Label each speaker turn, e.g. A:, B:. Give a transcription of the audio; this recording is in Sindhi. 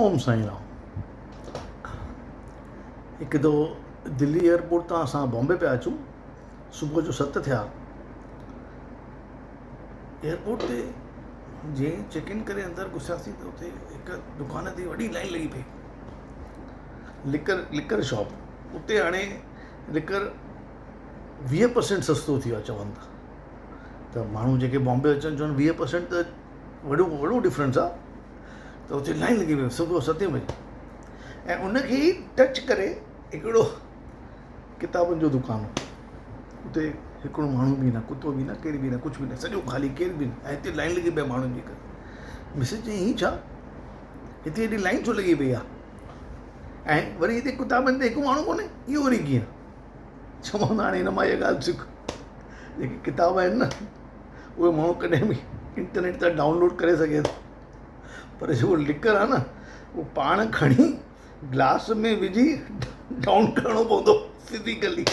A: اوم سائين رام. هڪ دفعو دلي ايئرپورٽ تان اسان بامبي پيا اچون صبح جو ست ٿيا ايئرپورٽ تي جيئن چيڪ ان ڪري اندر گهسياسين ته اتي هڪ دڪان تي وڏي لائن لڳي پئي لڪر لڪر شاپ اتي هاڻي لڪر 20 پرسنٽ سستو ٿي ويو آهي چون ٿا ته ماڻهو جيڪي بامبي اچن چون 20 پرسنٽ ته وڏو وڏو ڊفرنس آهي ته اتي لائن لڳي وئي صبح ستين بجي ۽ ان کي ئي ٽچ ڪري هڪڙو ڪتابن جو دڪان هو اتي هڪڙو ماڻهو به نه ڪتو به نه ڪير به نه ڪجهه به نه سڄو خالي ڪير به نه ۽ هتي لائن لڳي پئي ماڻهن جي مسز چئي هي ڇا هتي هيڏي لائن ڇو لڳي پئي آهي ۽ وري هتي ڪتابن تي هڪ ماڻهو ڪونهي اهو وري ڪيئن چوان هاڻي هن مان اها ڳالهه سک جيڪي ڪتاب آهن نه اهي ماڻهو ڪڏهن به انٽرنيٽ تان ڊائونلوڊ ڪري سگهي ٿو پر جيڪو لڪر آهي نه اهو پاڻ کڻي گلاس ۾ وجهي ڊائون ڪرڻو پوندو فزيڪلي.